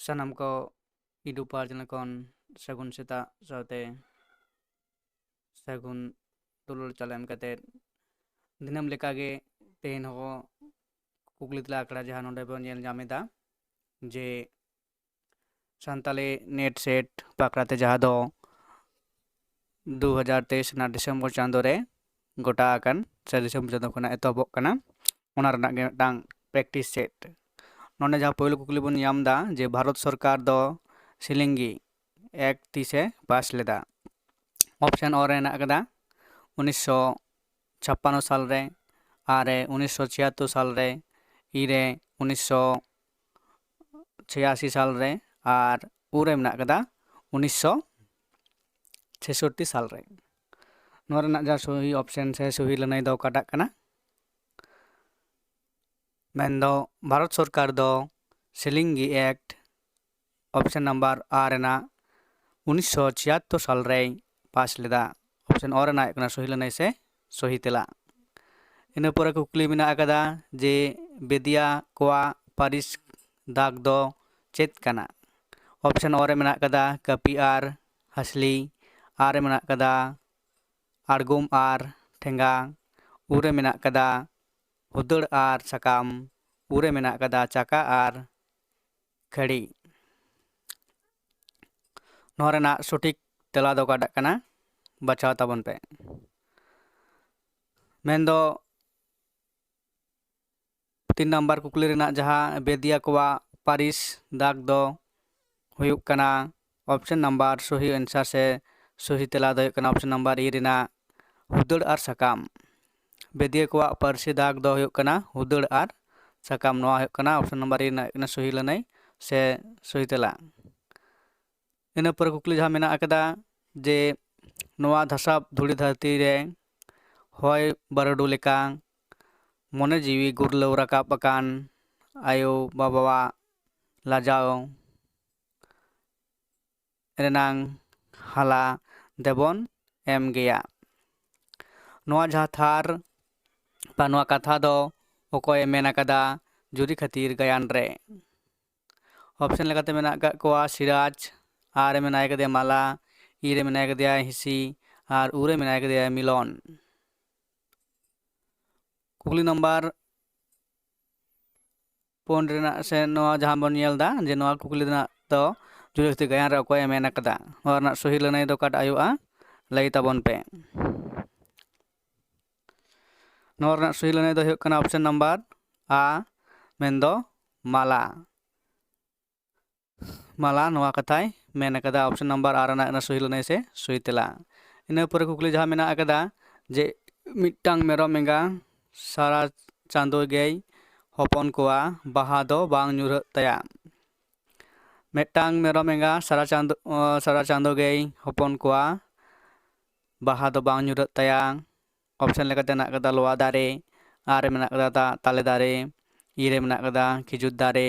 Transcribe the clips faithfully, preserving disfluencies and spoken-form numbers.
ᱥᱟᱱᱟᱢ ᱠᱚ ᱤᱰᱩ ᱯᱟᱨ ᱪᱮᱱᱮᱞ ᱠᱷᱚᱱ ᱥᱟᱹᱜᱩᱱ ᱥᱮᱛᱟᱜ ᱥᱟᱶᱛᱮ ᱥᱟᱹᱜᱩᱱ ᱫᱩᱞᱟᱹᱲ ᱪᱟᱞ ᱮᱢ ᱠᱟᱛᱮ, ᱫᱤᱱᱟᱹᱢ ᱞᱮᱠᱟᱜᱮ ᱛᱮᱦᱮᱧ ᱦᱚᱸ ᱠᱩᱠᱞᱤ ᱛᱮᱞᱟ ᱟᱠᱷᱲᱟ ᱡᱟᱦᱟᱸ ᱱᱚᱰᱮ ᱵᱚᱱ ᱧᱮᱞ ᱧᱟᱢ ᱮᱫᱟ, ᱡᱮ ᱥᱟᱱᱛᱟᱞᱤ ᱱᱮᱴ ᱥᱮᱴ ᱵᱟᱠᱷᱨᱟᱛᱮ, ᱡᱟᱦᱟᱸ ᱫᱚ ᱫᱩ ᱦᱟᱡᱟᱨ ᱛᱮᱭᱤᱥ ᱨᱮᱱᱟᱜ ᱰᱤᱥᱮᱢᱵᱚᱨ ᱪᱟᱸᱫᱳ ᱨᱮ ᱜᱚᱴᱟ ᱟᱠᱟᱱ, ᱥᱮ ᱰᱤᱥᱮᱢᱵᱚᱨ ᱪᱟᱸᱫᱳ ᱠᱷᱚᱱᱟᱜ ᱮᱛᱚᱦᱚᱵᱚᱜ ᱠᱟᱱᱟ, ᱚᱱᱟ ᱨᱮᱱᱟᱜ ᱜᱮ ᱢᱤᱫᱴᱟᱝ ᱯᱨᱮᱠᱴᱤᱥ ᱥᱮᱴ᱾ ᱱᱚᱰᱮ ᱡᱟᱦᱟᱸ ᱯᱳᱭᱞᱳ ᱠᱩᱠᱞᱤ ᱵᱚᱱ ᱧᱟᱢ ᱮᱫᱟ ᱡᱮ ᱵᱷᱟᱨᱚᱛ ᱥᱚᱨᱠᱟᱨ ᱫᱚ ᱥᱤᱞᱤᱝᱜᱤ ᱮᱠᱴ ᱛᱤᱥᱮ ᱯᱟᱥ ᱞᱮᱫᱟ? ᱚᱯᱥᱮᱱ ᱚ ᱨᱮ ᱦᱮᱱᱟᱜ ᱟᱠᱟᱫᱟ ᱩᱱᱤᱥᱥᱚ ᱪᱷᱟᱯᱯᱟᱱᱱᱚ ᱥᱟᱞ ᱨᱮ, ᱟᱨ ᱮ ᱩᱱᱤᱥᱥᱚ ᱪᱷᱤᱭᱟᱛᱛᱳᱨ ᱥᱟᱞ ᱨᱮ, ᱤ ᱨᱮ ᱩᱱᱤᱥᱥᱚ ᱪᱷᱤᱭᱟᱥᱤ ᱥᱟᱞ ᱨᱮ, ᱟᱨ ᱩ ᱨᱮ ᱢᱮᱱᱟᱜ ᱟᱠᱟᱫᱟ ᱩᱱᱤᱥᱥᱚ ᱪᱷᱮᱥᱚᱴᱴᱤ ᱥᱟᱞ ᱨᱮ᱾ ᱱᱚᱣᱟ ᱨᱮᱱᱟᱜ ᱡᱟᱦᱟᱸ ᱥᱚᱦᱤ ᱚᱯᱥᱮᱱ ᱥᱮ ᱥᱚᱦᱤ ᱞᱟᱹᱱᱟᱹᱭ ᱫᱚ ᱚᱠᱟᱴᱟᱜ ᱠᱟᱱᱟ? ᱢᱮᱱᱫᱚ ᱵᱷᱟᱨᱚᱛ ᱥᱚᱨᱠᱟᱨ ᱫᱚ ᱥᱤᱞᱤᱝᱜᱤ ᱮᱠᱴ ᱚᱯᱥᱮᱱ ᱱᱟᱢᱵᱟᱨ ᱟ ᱨᱮᱱᱟᱜ ᱩᱱᱤᱥᱥᱚ ᱪᱷᱤᱭᱟᱛᱛᱳᱨ ᱥᱟᱞ ᱨᱮᱭ ᱯᱟᱥ ᱞᱮᱫᱟ᱾ ᱚᱯᱥᱮᱱ ᱚ ᱨᱮᱱᱟᱜ ᱦᱩᱭᱩᱜ ᱠᱟᱱᱟ ᱥᱚᱦᱤ ᱞᱟᱹᱱᱟᱹᱭ ᱥᱮ ᱥᱚᱦᱤ ᱛᱮᱞᱟ᱾ ᱤᱱᱟᱹ ᱯᱚᱨᱮ ᱠᱩᱠᱞᱤ ᱢᱮᱱᱟᱜ ᱟᱠᱟᱫᱟ ᱡᱮ ᱵᱮᱫᱤᱭᱟ ᱠᱚᱣᱟᱜ ᱯᱟᱹᱨᱤᱥ ᱫᱟᱜᱽ ᱫᱚ ᱪᱮᱫ ᱠᱟᱱᱟ? ᱚᱯᱥᱮᱱ ᱚ ᱨᱮ ᱢᱮᱱᱟᱜ ᱟᱠᱟᱫᱟ ᱠᱟᱹᱯᱤ ᱟᱨ ᱦᱟᱥᱞᱤ, ᱟ ᱨᱮ ᱢᱮᱱᱟᱜ ᱟᱠᱟᱫᱟ ᱟᱬᱜᱚᱢ ᱟᱨ ᱴᱷᱮᱸᱜᱟ, ᱩ ᱨᱮ ᱢᱮᱱᱟᱜ ᱟᱠᱟᱫᱟ ᱦᱩᱫᱟᱹᱲ ᱟᱨ ᱥᱟᱠᱟᱢ, ᱩ ᱨᱮ ᱢᱮᱱᱟᱜ ᱟᱠᱟᱫᱟ ᱪᱟᱠᱟ ᱟᱨ ᱠᱷᱟᱹᱲᱤ᱾ ᱱᱚᱣᱟ ᱨᱮᱱᱟᱜ ᱥᱚᱴᱷᱤᱠ ᱛᱮᱞᱟ ᱫᱚ ᱚᱠᱟᱴᱟᱜ ᱠᱟᱱᱟ? ᱵᱟᱪᱷᱟᱣ ᱛᱟᱵᱚᱱ ᱯᱮ᱾ ᱢᱮᱱᱫᱚ ᱛᱤᱱ ᱱᱟᱢᱵᱟᱨ ᱠᱩᱠᱞᱤ ᱨᱮᱱᱟᱜ ᱡᱟᱦᱟᱸ ᱵᱮᱫᱤᱭᱟ ᱠᱚᱣᱟᱜ ᱯᱟᱹᱨᱤᱥ ᱫᱟᱜᱽ ᱫᱚ ᱦᱩᱭᱩᱜ ᱠᱟᱱᱟ ᱚᱯᱥᱮᱱ ᱱᱟᱢᱵᱟᱨ ᱥᱚᱦᱤ ᱟᱱᱥᱟᱨ ᱥᱮ ᱥᱚᱦᱤ ᱛᱮᱞᱟ ᱫᱚ ᱦᱩᱭᱩᱜ ᱠᱟᱱᱟ ᱚᱯᱥᱮᱱ ᱱᱟᱢᱵᱟᱨ ᱤ ᱨᱮᱱᱟᱜ ᱦᱩᱫᱟᱹᱲ ᱟᱨ ᱥᱟᱠᱟᱢ᱾ ᱵᱮᱫᱤᱭᱟ ᱠᱚᱣᱟᱜ ᱯᱟᱹᱨᱥᱤ ᱫᱟᱜᱽ ᱫᱚ ᱦᱩᱭᱩᱜ ᱠᱟᱱᱟ ᱦᱩᱫᱟᱹᱲ ᱟᱨ ᱥᱟᱠᱟᱢ᱾ ᱱᱚᱣᱟ ᱦᱩᱭᱩᱜ ᱠᱟᱱᱟ ᱚᱯᱥᱮᱱ ᱱᱟᱢᱵᱟᱨ ᱤ ᱨᱮᱱᱟᱜ ᱦᱩᱭᱩᱜ ᱠᱟᱱᱟ ᱥᱚᱦᱤ ᱞᱟᱹᱱᱟᱹᱭ ᱥᱮ ᱥᱚᱦᱤ ᱛᱮᱞᱟ᱾ ᱤᱱᱟᱹ ᱯᱚᱨᱮ ᱠᱩᱠᱞᱤ ᱡᱟᱦᱟᱸ ᱢᱮᱱᱟᱜ ᱟᱠᱟᱫᱟ ᱡᱮ ᱱᱚᱣᱟ ᱫᱷᱟᱥᱟᱵ ᱫᱷᱩᱲᱤ ᱫᱷᱟᱹᱨᱛᱤ ᱨᱮ ᱦᱚᱭ ᱵᱟᱹᱨᱰᱩ ᱞᱮᱠᱟ ᱢᱚᱱᱮ ᱡᱤᱣᱤ ᱜᱩᱨᱞᱟᱹᱣ ᱨᱟᱠᱟᱵ ᱟᱠᱟᱱ ᱟᱭᱳ ᱵᱟᱵᱟᱣᱟᱜ ᱞᱟᱡᱟᱣ ᱨᱮᱱᱟᱝ ᱦᱟᱞᱟ ᱫᱮᱵᱚᱱ ᱮᱢ ᱜᱮᱭᱟ᱾ ᱱᱚᱣᱟ ᱡᱟᱦᱟᱸ ᱛᱷᱟᱨ ᱵᱟ ᱱᱚᱣᱟ ᱠᱟᱛᱷᱟ ᱫᱚ ᱚᱠᱚᱭᱮ ᱢᱮᱱ ᱟᱠᱟᱫᱟ ᱡᱩᱨᱤ ᱠᱷᱟᱹᱛᱤᱨ ᱜᱟᱭᱟᱱ ᱨᱮ? ᱚᱯᱥᱮᱱ ᱞᱮᱠᱟᱛᱮ ᱢᱮᱱᱟᱜ ᱟᱠᱟᱫ ᱠᱚᱣᱟ ᱥᱤᱨᱟᱡᱽ, ᱟᱨ ᱨᱮ ᱢᱮᱱᱟᱭ ᱠᱟᱫᱮᱭᱟ ᱢᱟᱞᱟ, ᱤ ᱨᱮ ᱢᱮᱱᱟᱭ ᱠᱟᱫᱮᱭᱟ ᱦᱤᱥᱤ, ᱟᱨ ᱩ ᱨᱮ ᱢᱮᱱᱟᱭ ᱠᱟᱫᱮᱭᱟ ᱢᱤᱞᱚᱱ᱾ ᱠᱩᱠᱞᱤ ᱱᱟᱢᱵᱟᱨ ᱯᱩᱱ ᱨᱮᱱᱟᱜ ᱥᱮ ᱱᱚᱣᱟ ᱡᱟᱦᱟᱸ ᱵᱚᱱ ᱧᱮᱞ ᱮᱫᱟ ᱡᱮ ᱱᱚᱣᱟ ᱠᱩᱠᱞᱤ ᱨᱮᱱᱟᱜ ᱫᱚ ᱡᱩᱨᱤ ᱦᱟᱹᱛᱤ ᱜᱟᱭᱟᱱ ᱨᱮ ᱚᱠᱚᱭᱮ ᱢᱮᱱ ᱟᱠᱟᱫᱟ, ᱱᱚᱣᱟ ᱨᱮᱱᱟᱜ ᱥᱚᱦᱤ ᱞᱟᱹᱱᱟᱹᱭ ᱫᱚ ᱚᱠᱟᱴᱟᱜ ᱦᱩᱭᱩᱜᱼᱟ? ᱞᱟᱹᱭ ᱛᱟᱵᱚᱱ ᱯᱮ᱾ ᱱᱚᱣᱟ ᱨᱮᱱᱟᱜ ᱥᱚᱦᱤ ᱞᱟᱹᱱᱟᱹᱭ ᱫᱚ ᱦᱩᱭᱩᱜ ᱠᱟᱱᱟ ᱚᱯᱥᱮᱱ ᱱᱟᱢᱵᱟᱨ ᱟ, ᱢᱮᱱᱫᱚ ᱢᱟᱞᱟ᱾ ᱢᱟᱞᱟ ᱱᱚᱣᱟ ᱠᱟᱛᱷᱟᱭ ᱢᱮᱱ ᱟᱠᱟᱫᱟ᱾ ᱚᱯᱥᱮᱱ ᱱᱟᱢᱵᱟᱨ ᱟᱨ ᱨᱮᱱᱟᱜ ᱠᱟᱱᱟ ᱥᱚᱦᱤ ᱞᱟᱹᱱᱟᱹᱭ ᱥᱮ ᱥᱚᱦᱤ ᱛᱮᱞᱟ᱾ ᱤᱱᱟᱹ ᱯᱚᱨᱮ ᱠᱩᱠᱞᱤ ᱡᱟᱦᱟᱸ ᱢᱮᱱᱟᱜ ᱟᱠᱟᱫᱟ ᱡᱮ ᱢᱤᱫᱴᱟᱝ ᱢᱮᱨᱚᱢ ᱮᱸᱜᱟ ᱥᱟᱨᱟ ᱪᱟᱸᱫᱳ ᱜᱮᱭ ᱦᱚᱯᱚᱱ ᱠᱚᱣᱟ, ᱵᱟᱦᱟ ᱫᱚ ᱵᱟᱝ ᱧᱩᱨᱦᱟᱹᱜ ᱛᱟᱭᱟ᱾ ᱢᱤᱫᱴᱟᱝ ᱢᱮᱨᱚᱢ ᱮᱸᱜᱟ ᱥᱟᱨᱟ ᱪᱟᱸᱫᱳ, ᱥᱟᱨᱟ ᱪᱟᱸᱫᱳ ᱜᱮᱭ ᱦᱚᱯᱚᱱ ᱠᱚᱣᱟ, ᱵᱟᱦᱟ ᱫᱚ ᱵᱟᱝ ᱧᱩᱨᱦᱟᱹᱜ ᱛᱟᱭᱟ᱾ ᱚᱯᱥᱮᱱ ᱞᱮᱠᱟᱛᱮ ᱢᱮᱱᱟᱜ ᱟᱠᱟᱫᱟ ᱞᱚᱣᱟ ᱫᱟᱨᱮ, ᱟᱨ ᱨᱮ ᱢᱮᱱᱟᱜ ᱟᱠᱟᱫᱟ ᱛᱟᱞᱮ ᱫᱟᱨᱮ, ᱤ ᱨᱮ ᱢᱮᱱᱟᱜ ᱟᱠᱟᱫᱟ ᱠᱷᱤᱡᱩᱨ ᱫᱟᱨᱮ,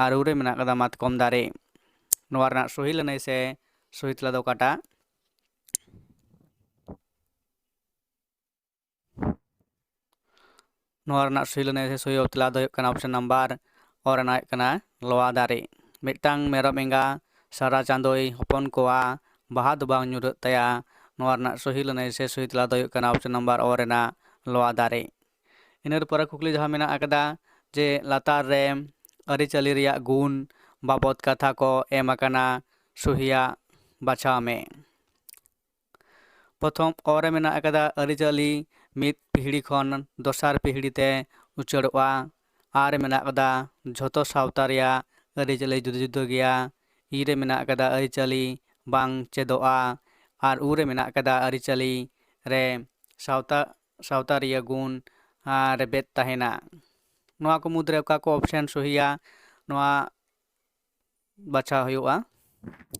ᱟᱨ ᱩ ᱨᱮ ᱢᱮᱱᱟᱜ ᱟᱠᱟᱫᱟ ᱢᱟᱛᱠᱚᱢ ᱫᱟᱨᱮ᱾ ᱱᱚᱣᱟ ᱨᱮᱱᱟᱜ ᱥᱚᱦᱤ ᱞᱟᱹᱱᱟᱹᱭ ᱥᱮ ᱥᱚᱦᱤ ᱛᱮᱞᱟ ᱫᱚ ᱚᱠᱟᱴᱟᱜ? ᱱᱚᱣᱟ ᱨᱮᱱᱟᱜ ᱥᱚᱦᱤ ᱞᱟᱹᱱᱟᱹᱭ ᱥᱮ ᱥᱚᱦᱤ ᱛᱮᱞᱟ ᱫᱚ ᱦᱩᱭᱩᱜ ᱠᱟᱱᱟ ᱚᱯᱥᱮᱱ ᱱᱟᱢᱵᱟᱨ ᱚ ᱨᱮᱱᱟᱜ ᱦᱩᱭᱩᱜ ᱠᱟᱱᱟ ᱞᱚᱣᱟ ᱫᱟᱨᱮ᱾ ᱢᱤᱫᱴᱟᱝ ᱢᱮᱨᱚᱢ ᱮᱸᱜᱟ ᱥᱟᱨᱟ ᱪᱟᱸᱫᱳᱭ ᱦᱚᱯᱚᱱ ᱠᱚᱣᱟ, ᱵᱟᱦᱟ ᱫᱚ ᱵᱟᱝ ᱧᱩᱨᱦᱟᱹᱜ ᱛᱟᱭᱟ᱾ ᱱᱚᱣᱟ ᱨᱮᱱᱟᱜ ᱥᱚᱦᱤ ᱞᱟᱹᱱᱟᱹᱭ ᱥᱮ ᱥᱚᱦᱤ ᱛᱮᱞᱟ ᱫᱚ ᱦᱩᱭᱩᱜ ᱠᱟᱱᱟ ᱚᱯᱥᱮᱱ ᱱᱟᱢᱵᱟᱨ ᱚ ᱨᱮᱱᱟᱜ ᱞᱚᱣᱟ ᱫᱟᱨᱮ᱾ ᱤᱱᱟᱹ ᱯᱚᱨᱮ ᱠᱩᱠᱞᱤ ᱡᱟᱦᱟᱸ ᱢᱮᱱᱟᱜ ᱟᱠᱟᱫᱟ ᱡᱮ ᱞᱟᱛᱟᱨ ᱨᱮ ᱟᱹᱨᱤᱪᱟᱹᱞᱤ ᱨᱮᱭᱟᱜ ᱜᱩᱱ ᱵᱟᱵᱚᱫ ᱠᱟᱛᱷᱟ ᱠᱚ ᱮᱢ ᱟᱠᱟᱱᱟ, ᱥᱚᱦᱤᱭᱟᱜ ᱵᱟᱪᱷᱟᱣ ᱢᱮ᱾ ᱯᱨᱚᱛᱷᱚᱢ ᱚ ᱨᱮ ᱢᱮᱱᱟᱜ ᱟᱠᱟᱫᱟ ᱟᱹᱨᱤᱪᱟᱹᱞᱤ ᱢᱤᱫ ᱯᱤᱦᱲᱤ ᱠᱷᱚᱱ ᱫᱚᱥᱟᱨ ᱯᱤᱦᱲᱤ ᱛᱮ ᱩᱪᱟᱹᱲᱚᱜᱼᱟ᱾ ᱟ ᱨᱮ ᱢᱮᱱᱟᱜ ᱟᱠᱟᱫᱟ ᱡᱷᱚᱛᱚ ᱥᱟᱶᱛᱟ ᱨᱮᱭᱟᱜ ᱟᱹᱨᱤᱪᱟᱹᱞᱤ ᱡᱩᱫᱟᱹ ᱡᱩᱫᱟᱹ ᱜᱮᱭᱟ᱾ ᱤ ᱨᱮ ᱢᱮᱱᱟᱜ ᱟᱠᱟᱫᱟ ᱟᱹᱨᱤᱪᱟᱹᱞᱤ ᱵᱟᱝ ᱪᱮᱫᱚᱜᱼᱟ᱾ ᱟᱨ ᱩ ᱨᱮ ᱢᱮᱱᱟᱜ ᱟᱠᱟᱫᱟ ᱟᱹᱨᱤᱪᱟᱹᱞᱤ ᱨᱮ ᱥᱟᱶᱛᱟ, ᱥᱟᱶᱛᱟ ᱨᱮᱭᱟᱜ ᱜᱩᱱ ᱟᱨ ᱨᱮᱵᱮᱫ ᱛᱟᱦᱮᱱᱟ᱾ ᱱᱚᱣᱟ ᱠᱚ ᱢᱩᱫᱽᱨᱮ ᱚᱠᱟ ᱠᱚ ᱚᱯᱥᱮᱱ ᱥᱚᱦᱤᱭᱟ? ᱱᱚᱣᱟ ᱵᱟᱪᱷᱟᱣ ᱦᱩᱭᱩᱜᱼᱟ᱾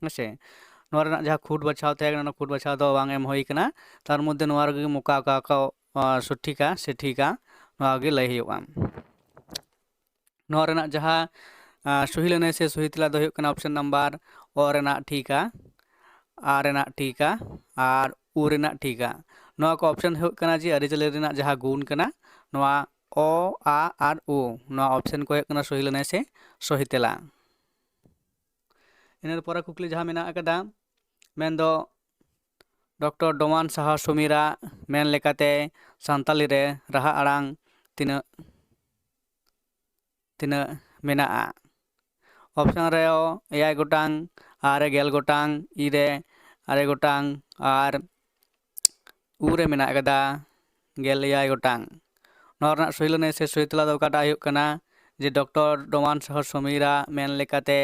ᱦᱮᱸᱥᱮ, ᱱᱚᱣᱟ ᱨᱮᱱᱟᱜ ᱡᱟᱦᱟᱸ ᱠᱷᱩᱸᱴ ᱵᱟᱪᱷᱟᱣ ᱛᱟᱦᱮᱸ ᱠᱟᱱᱟ, ᱚᱱᱟ ᱠᱷᱩᱸᱴ ᱵᱟᱪᱷᱟᱣ ᱫᱚ ᱵᱟᱝ ᱮᱢ ᱦᱩᱭ ᱠᱟᱱᱟ᱾ ᱛᱟᱨ ᱢᱚᱫᱽᱫᱷᱮ ᱱᱚᱣᱟ ᱨᱮᱜᱮ ᱚᱠᱟ ᱚᱠᱟ ᱠᱚ, ᱟ, ᱥᱚᱴᱷᱤᱠᱟ ᱥᱮ ᱴᱷᱤᱠᱟ, ᱱᱚᱣᱟ ᱜᱮ ᱞᱟᱹᱭ ᱦᱩᱭᱩᱜᱼᱟ᱾ ᱱᱚᱣᱟ ᱨᱮᱱᱟᱜ ᱡᱟᱦᱟᱸ, ᱟ, ᱥᱚᱦᱤ ᱞᱟᱹᱱᱟᱹᱭ ᱥᱮ ᱥᱚᱦᱤ ᱛᱮᱞᱟ ᱫᱚ ᱦᱩᱭᱩᱜ ᱠᱟᱱᱟ ᱚᱯᱥᱮᱱ ᱱᱟᱢᱵᱟᱨ ᱚ ᱨᱮᱱᱟᱜ ᱴᱷᱤᱠᱟ, ᱟ ᱨᱮᱱᱟᱜ ᱴᱷᱤᱠᱟ, ᱟᱨ ᱩ ᱨᱮᱱᱟᱜ ᱴᱷᱤᱠᱟ᱾ ᱱᱚᱣᱟ ᱠᱚ ᱚᱯᱥᱮᱱ ᱦᱩᱭᱩᱜ ᱠᱟᱱᱟ ᱡᱮ ᱟᱹᱨᱤᱪᱟᱹᱞᱤ ᱨᱮᱱᱟᱜ ᱡᱟᱦᱟᱸ ᱜᱩᱱ ᱠᱟᱱᱟ, ᱱᱚᱣᱟ ᱚ, ᱟ ᱟᱨ ᱩ, ᱱᱚᱣᱟ ᱚᱯᱥᱮᱱ ᱠᱚ ᱦᱩᱭᱩᱜ ᱠᱟᱱᱟ ᱥᱚᱦᱤ ᱞᱟᱹᱱᱟᱹᱭ ᱥᱮ ᱥᱚᱦᱤ ᱛᱮᱞᱟ᱾ ᱤᱱᱟᱹ ᱯᱚᱨᱮ ᱠᱩᱠᱞᱤ ᱡᱟᱦᱟᱸ ᱢᱮᱱᱟᱜ ᱟᱠᱟᱫᱟ, ᱢᱮᱱᱫᱚ ᱰᱚᱠᱴᱚᱨ ᱰᱚᱢᱟᱱ ᱥᱟᱦᱟ ᱥᱚᱢᱤᱨᱟᱜ ᱢᱮᱱ ᱞᱮᱠᱟᱛᱮ ᱥᱟᱱᱛᱟᱞᱤ ᱨᱮ ᱨᱟᱦᱟ ᱟᱲᱟᱝ ᱛᱤᱱᱟᱹᱜ ᱛᱤᱱᱟᱹᱜ ᱢᱮᱱᱟᱜᱼᱟ? ᱚᱯᱥᱮᱱ ᱨᱮ ᱮᱭᱟᱭ ᱜᱚᱴᱟᱝ, ᱟᱨ ᱜᱮᱞ ᱜᱚᱴᱟᱝ, ᱤ ᱨᱮ ᱟᱨᱮ ᱜᱚᱴᱟᱝ, ᱟᱨ ᱩ ᱨᱮ ᱢᱮᱱᱟᱜ ᱟᱠᱟᱫᱟ ᱜᱮᱞ ᱮᱭᱟᱭ ᱜᱚᱴᱟᱝ᱾ ᱱᱚᱣᱟ ᱨᱮᱱᱟᱜ ᱥᱚᱦᱤ ᱞᱟᱹᱱᱟᱹᱭ ᱥᱮ ᱥᱚᱦᱤ ᱛᱮᱞᱟ ᱫᱚ ᱚᱠᱟᱴᱟᱜ ᱦᱩᱭᱩᱜ ᱠᱟᱱᱟ? ᱡᱮ ᱰᱚᱠᱴᱚᱨ ᱰᱚᱢᱟᱱ ᱥᱟᱦᱟ ᱥᱚᱢᱤᱨᱟᱜ ᱢᱮᱱ ᱞᱮᱠᱟᱛᱮ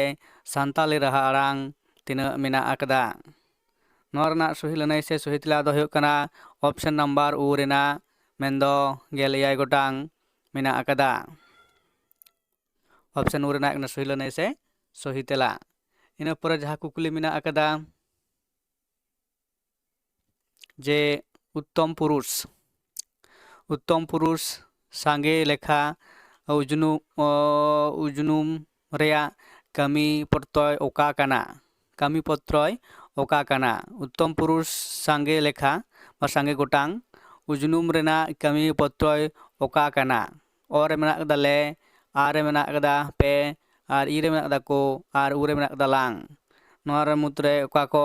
ᱥᱟᱱᱛᱟᱞᱤ ᱨᱟᱦᱟ ᱟᱲᱟᱝ ᱛᱤᱱᱟᱹᱜ ᱢᱮᱱᱟᱜ ᱟᱠᱟᱫᱟ? ᱱᱚᱣᱟ ᱨᱮᱱᱟᱜ ᱥᱚᱦᱤ ᱞᱟᱹᱱᱟᱹᱭ ᱥᱮ ᱥᱚᱦᱤ ᱛᱮᱞᱟ ᱫᱚ ᱦᱩᱭᱩᱜ ᱠᱟᱱᱟ ᱚᱯᱥᱮᱱ ᱱᱟᱢᱵᱟᱨ ᱩ ᱨᱮᱱᱟᱜ, ᱢᱮᱱᱫᱚ ᱜᱮᱞ ᱮᱭᱟᱭ ᱜᱚᱴᱟᱝ ᱢᱮᱱᱟᱜ ᱟᱠᱟᱫᱟ᱾ ᱚᱯᱥᱮᱱ ᱩ ᱨᱮᱱᱟᱜ ᱠᱟᱱᱟ ᱥᱚᱦᱤ ᱞᱟᱹᱱᱟᱹᱭ ᱥᱮ ᱥᱚᱦᱤ ᱛᱮᱞᱟ᱾ ᱤᱱᱟᱹ ᱯᱚᱨᱮ ᱡᱟᱦᱟᱸ ᱠᱩᱠᱞᱤ ᱢᱮᱱᱟᱜ ᱟᱠᱟᱫᱟ ᱡᱮ ᱩᱛᱛᱚᱢ ᱯᱩᱨᱩᱥ, ᱩᱛᱛᱚᱢ ᱯᱩᱨᱩᱥ ᱥᱟᱸᱜᱮ ᱞᱮᱠᱷᱟ ᱩᱡᱽᱱᱩ-, ᱚ, ᱩᱡᱽᱱᱩᱢ ᱨᱮᱭᱟᱜ ᱠᱟᱹᱢᱤ ᱯᱚᱛᱨᱚᱭ ᱚᱠᱟ ᱠᱟᱱᱟ? ᱠᱟᱹᱢᱤ ᱯᱚᱛᱨᱚᱭ ᱚᱠᱟ ᱠᱟᱱᱟ? ᱩᱛᱛᱚᱢ ᱯᱩᱨᱩᱥ ᱥᱟᱸᱜᱮ ᱞᱮᱠᱷᱟ ᱵᱟ ᱥᱟᱸᱜᱮ ᱜᱚᱴᱟᱝ ᱩᱡᱽᱱᱩᱢ ᱨᱮᱱᱟᱜ ᱠᱟᱹᱢᱤ ᱯᱚᱛᱨᱚᱭ ᱚᱠᱟ ᱠᱟᱱᱟ? ᱚ ᱨᱮ ᱢᱮᱱᱟᱜ ᱟᱠᱟᱫᱟ ᱞᱮ, ᱟ ᱨᱮ ᱢᱮᱱᱟᱜ ᱟᱠᱟᱫᱟ ᱯᱮ, ᱟᱨ ᱤ ᱨᱮ ᱢᱮᱱᱟᱜ ᱟᱠᱟᱫᱟ ᱠᱚ, ᱟᱨ ᱩ ᱨᱮ ᱢᱮᱱᱟᱜ ᱟᱠᱟᱫᱟ ᱞᱟᱝ᱾ ᱱᱚᱣᱟ ᱨᱮ ᱢᱩᱫᱽᱨᱮ ᱚᱠᱟ ᱠᱚ,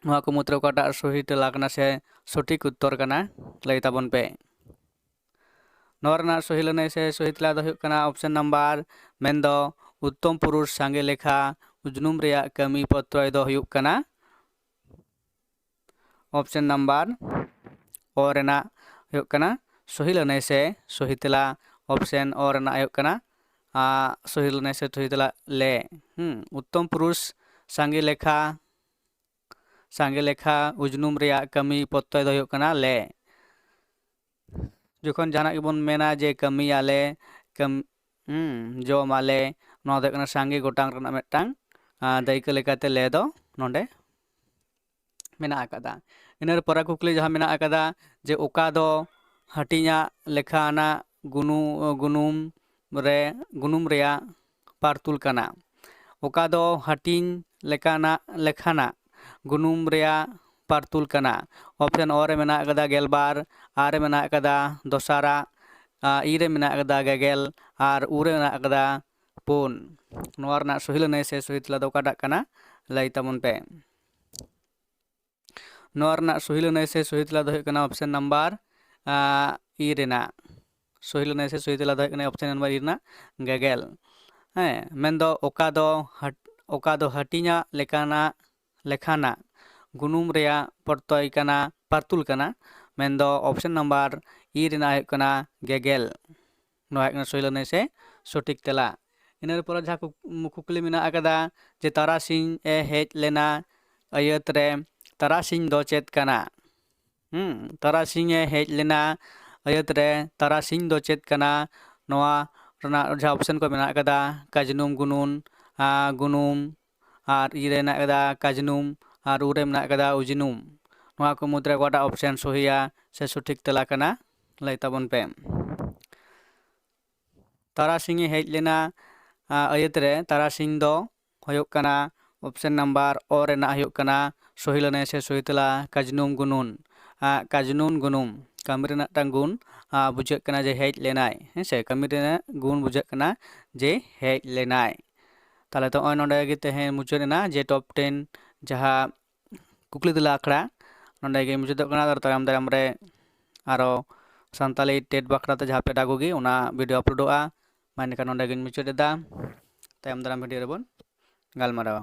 ᱱᱚᱣᱟ ᱠᱚ ᱢᱩᱫᱽᱨᱮ ᱚᱠᱟᱴᱟᱜ ᱥᱚᱦᱤ ᱛᱮᱞᱟ ᱠᱟᱱᱟ ᱥᱮ ᱥᱚᱴᱷᱤᱠ ᱩᱛᱛᱚᱨ ᱠᱟᱱᱟ, ᱞᱟᱹᱭ ᱛᱟᱵᱚᱱ ᱯᱮ᱾ ᱱᱚᱣᱟ ᱨᱮᱱᱟᱜ ᱥᱚᱦᱤ ᱞᱟᱹᱱᱟᱹᱭ ᱥᱮ ᱥᱚᱦᱤ ᱛᱮᱞᱟ ᱫᱚ ᱦᱩᱭᱩᱜ ᱠᱟᱱᱟ ᱚᱯᱥᱮᱱ ᱱᱟᱢᱵᱟᱨ, ᱢᱮᱱᱫᱚ ᱩᱛᱛᱚᱢ ᱯᱩᱨᱩᱥ ᱥᱟᱸᱜᱮ ᱞᱮᱠᱷᱟ ᱩᱡᱽᱱᱩᱢ ᱨᱮᱭᱟᱜ ᱠᱟᱹᱢᱤ ᱯᱚᱛᱨᱚᱭ ᱫᱚ ᱦᱩᱭᱩᱜ ᱠᱟᱱᱟ ᱚᱯᱥᱮᱱ ᱱᱟᱢᱵᱟᱨ ᱚ ᱨᱮᱱᱟᱜ ᱦᱩᱭᱩᱜ ᱠᱟᱱᱟ ᱥᱚᱦᱤ ᱞᱟᱹᱱᱟᱹᱭ ᱥᱮ ᱥᱚᱦᱤ ᱛᱮᱞᱟ᱾ ᱚᱯᱥᱮᱱ ᱚ ᱨᱮᱱᱟᱜ ᱦᱩᱭᱩᱜ ᱠᱟᱱᱟ, ᱟ, ᱥᱚᱦᱤ ᱞᱟᱹᱱᱟᱹᱭ ᱥᱮ ᱥᱚᱦᱤ ᱛᱮᱞᱟ ᱞᱮ᱾ ᱦᱩᱸ, ᱩᱛᱛᱚᱢ ᱯᱩᱨᱩᱥ ᱥᱟᱸᱜᱮ ᱞᱮᱠᱷᱟ, ᱥᱟᱸᱜᱮ ᱞᱮᱠᱷᱟ ᱩᱡᱽᱱᱩᱢ ᱨᱮᱭᱟᱜ ᱠᱟᱹᱢᱤ ᱯᱚᱛᱛᱚᱭ ᱫᱚ ᱦᱩᱭᱩᱜ ᱠᱟᱱᱟ ᱞᱮ᱾ ᱡᱚᱠᱷᱚᱱ ᱡᱟᱦᱟᱱᱟᱜ ᱜᱮᱵᱚᱱ ᱢᱮᱱᱟ ᱡᱮ ᱠᱟᱹᱢᱤᱭᱟᱞᱮ, ᱠᱟᱹᱢ-, ᱦᱩᱸ, ᱡᱚᱢᱟᱞᱮ, ᱱᱚᱣᱟ ᱫᱚ ᱦᱩᱭᱩᱜ ᱠᱟᱱᱟ ᱥᱟᱸᱜᱮ ᱜᱚᱴᱟᱝ ᱨᱮᱱᱟᱜ ᱢᱤᱫᱴᱟᱝ, ᱟ, ᱫᱟᱹᱭᱠᱟᱹ ᱞᱮᱠᱟᱛᱮ ᱞᱮ ᱫᱚ ᱱᱚᱰᱮ ᱢᱮᱱᱟᱜ ᱟᱠᱟᱫᱟ᱾ ᱤᱱᱟᱹ ᱯᱚᱨᱮ ᱠᱩᱠᱞᱤ ᱡᱟᱦᱟᱸ ᱢᱮᱱᱟᱜ ᱟᱠᱟᱫᱟ ᱡᱮ ᱚᱠᱟ ᱫᱚ ᱦᱟᱹᱴᱤᱧᱟᱜ ᱞᱮᱠᱷᱟ ᱟᱱᱟᱜ ᱜᱩᱱᱩ-, ᱜᱩᱱᱩᱢ ᱨᱮ, ᱜᱩᱱᱩᱢ ᱨᱮᱭᱟᱜ ᱯᱟᱨᱛᱩᱞ ᱠᱟᱱᱟ? ᱚᱠᱟ ᱫᱚ ᱦᱟᱹᱴᱤᱧ ᱞᱮᱠᱟᱱᱟᱜ, ᱞᱮᱠᱷᱟᱱᱟᱜ ᱜᱩᱱᱩᱢ ᱨᱮᱭᱟᱜ ᱯᱟᱨᱛᱩᱞ ᱠᱟᱱᱟ? ᱚᱯᱥᱮᱱ ᱚ ᱨᱮ ᱢᱮᱱᱟᱜ ᱟᱠᱟᱫᱟ ᱜᱮᱞᱵᱟᱨ, ᱟ ᱨᱮ ᱢᱮᱱᱟᱜ ᱟᱠᱟᱫᱟ ᱫᱚᱥᱟᱨᱟᱜ, ᱟ, ᱤ ᱨᱮ ᱢᱮᱱᱟᱜ ᱟᱠᱟᱫᱟ ᱜᱮᱜᱮᱞ, ᱟᱨ ᱩ ᱨᱮ ᱢᱮᱱᱟᱜ ᱟᱠᱟᱫᱟ ᱯᱩᱱ᱾ ᱱᱚᱣᱟ ᱨᱮᱱᱟᱜ ᱥᱚᱦᱤ ᱞᱟᱹᱱᱟᱹᱭ ᱥᱮ ᱥᱚᱦᱤ ᱛᱮᱞᱟ ᱫᱚ ᱚᱠᱟᱴᱟᱜ ᱠᱟᱱᱟ? ᱞᱟᱹᱭ ᱛᱟᱵᱚᱱ ᱯᱮ᱾ ᱱᱚᱣᱟ ᱨᱮᱱᱟᱜ ᱥᱚᱦᱤ ᱞᱟᱹᱱᱟᱹᱭ ᱥᱮ ᱥᱚᱦᱤ ᱛᱮᱞᱟ ᱫᱚ ᱦᱩᱭᱩᱜ ᱠᱟᱱᱟ option number ᱤ ᱨᱮᱱᱟᱜ᱾ ᱥᱚᱦᱤ ᱞᱟᱹᱱᱟᱹᱭ ᱥᱮ ᱥᱚᱦᱤ ᱛᱮᱞᱟ ᱫᱚ ᱦᱩᱭᱩᱜ ᱠᱟᱱᱟ option number ᱤ ᱨᱮᱱᱟᱜ ᱜᱮᱜᱮᱞ᱾ ᱦᱮᱸ, ᱢᱮᱱᱫᱚ ᱚᱠᱟ ᱫᱚ ᱦᱟᱹᱴ-, ᱚᱠᱟ ᱫᱚ ᱦᱟᱹᱴᱤᱧᱟᱜ ᱞᱮᱠᱟᱱᱟᱜ, ᱞᱮᱠᱷᱟᱱᱟᱜ ᱜᱩᱱᱩᱢ ᱨᱮᱭᱟᱜ ᱯᱚᱨᱛᱚᱭ ᱠᱟᱱᱟ, ᱯᱟᱨᱛᱩᱞ ᱠᱟᱱᱟ᱾ ᱢᱮᱱᱫᱚ option number ᱤ ᱨᱮᱱᱟᱜ ᱦᱩᱭᱩᱜ ᱠᱟᱱᱟ ᱜᱮᱜᱮᱞ᱾ ᱱᱚᱣᱟ ᱦᱩᱭᱩᱜ ᱠᱟᱱᱟ ᱥᱚᱦᱤ ᱞᱟᱹᱱᱟᱹᱭ ᱥᱮ ᱥᱚᱴᱷᱤᱠ ᱛᱮᱞᱟ᱾ ᱤᱱᱟᱹ ᱯᱚᱨᱮ ᱡᱟᱦᱟᱸ ᱠᱩᱠ-, ᱠᱩᱠᱞᱤ ᱢᱮᱱᱟᱜ ᱟᱠᱟᱫᱟ ᱡᱮ ᱛᱟᱨᱟᱥᱤᱧ ᱮ ᱦᱮᱡ ᱞᱮᱱᱟ ᱟᱹᱭᱟᱹᱛ ᱨᱮ, ᱛᱟᱨᱟᱥᱤᱧ ᱫᱚ ᱪᱮᱫ ᱠᱟᱱᱟ? ᱦᱩᱸ, ᱛᱟᱨᱟᱥᱤᱧ ᱮ ᱦᱮᱡ ᱞᱮᱱᱟ ᱟᱹᱭᱟᱹᱛ ᱨᱮ, ᱛᱟᱨᱟᱥᱤᱧ ᱫᱚ ᱪᱮᱫ ᱠᱟᱱᱟ? ᱱᱚᱣᱟ ᱨᱮᱱᱟᱜ ᱡᱟᱦᱟᱸ option ᱠᱚ ᱢᱮᱱᱟᱜ ᱟᱠᱟᱫᱟ, ᱠᱟᱡᱽᱱᱩᱢ ᱜᱩᱱᱩᱱ, ᱟ, ᱜᱩᱱᱩᱢ, ᱟᱨ ᱤ ᱨᱮ ᱦᱮᱱᱟᱜ ᱟᱠᱟᱫᱟ ᱠᱟᱡᱽᱱᱩᱢ, ᱟᱨ ᱩ ᱨᱮ ᱢᱮᱱᱟᱜ ᱟᱠᱟᱫᱟ ᱩᱡᱽᱱᱩᱢ᱾ ᱱᱚᱣᱟ ᱠᱚ ᱢᱩᱫᱽᱨᱮ ᱚᱠᱟᱴᱟᱜ option ᱥᱚᱦᱤᱭᱟ ᱥᱮ ᱥᱚᱴᱷᱤᱠ ᱛᱮᱞᱟ ᱠᱟᱱᱟ? ᱞᱟᱹᱭ ᱛᱟᱵᱚᱱ ᱯᱮ᱾ ᱛᱟᱨᱟᱥᱤᱧᱮ ᱦᱮᱡ ᱞᱮᱱᱟ, ᱟ, ᱟᱹᱭᱟᱹᱛ ᱨᱮ, ᱛᱟᱨᱟᱥᱤᱧ ᱫᱚ ᱦᱩᱭᱩᱜ ᱠᱟᱱᱟ option number ᱚ ᱨᱮᱱᱟᱜ ᱦᱩᱭᱩᱜ ᱠᱟᱱᱟ ᱥᱚᱦᱤ ᱞᱟᱹᱱᱟᱹᱭ ᱥᱮ ᱥᱚᱦᱤ ᱛᱮᱞᱟ, ᱠᱟᱡᱽᱱᱩᱢ ᱜᱩᱱᱩᱱ᱾ ᱟ, ᱠᱟᱡᱽᱱᱩᱱ ᱜᱩᱱᱩᱢ, ᱠᱟᱹᱢᱤ ᱨᱮᱱᱟᱜ ᱴᱟᱝ ᱜᱩᱱ, ᱟ, ᱵᱩᱡᱷᱟᱹᱜ ᱠᱟᱱᱟ ᱡᱮ ᱦᱮᱡ ᱞᱮᱱᱟᱭ, ᱦᱮᱸ ᱥᱮ, ᱠᱟᱹᱢᱤ ᱨᱮᱱᱟᱜ ᱜᱩᱱ ᱵᱩᱡᱷᱟᱹᱜ ᱠᱟᱱᱟ ᱡᱮ ᱦᱮᱡ ᱞᱮᱱᱟᱭ᱾ ᱛᱟᱦᱚᱞᱮ ᱛᱚ ᱱᱚᱜᱼᱚᱭ ᱱᱚᱰᱮ ᱜᱮ ᱛᱮᱦᱮᱧ ᱢᱩᱪᱟᱹᱫ ᱮᱱᱟ ᱡᱮ top ten ᱡᱟᱦᱟᱸ ᱠᱩᱠᱞᱤ ᱛᱮᱞᱟ ᱟᱠᱷᱲᱟ ᱱᱚᱰᱮ ᱜᱮ ᱢᱩᱪᱟᱹᱫᱚᱜ ᱠᱟᱱᱟ᱾ ᱟᱨ ᱛᱟᱭᱚᱢ ᱫᱟᱨᱟᱢ ᱨᱮ ᱟᱨᱚ ᱥᱟᱱᱛᱟᱞᱤ ᱴᱮᱴ ᱵᱟᱠᱷᱨᱟ ᱛᱮ ᱡᱟᱦᱟᱸ ᱯᱮᱰᱟᱜᱚᱜᱤ, ᱚᱱᱟ video uploadᱚᱜᱼᱟ᱾ ᱢᱟ ᱮᱱᱠᱷᱟᱱ ᱱᱚᱰᱮ ᱜᱤᱧ ᱢᱩᱪᱟᱹᱫ ᱮᱫᱟ᱾ ᱛᱟᱭᱚᱢ ᱫᱟᱨᱟᱢ video ᱨᱮᱵᱚᱱ ᱜᱟᱞᱢᱟᱨᱟᱣᱟ᱾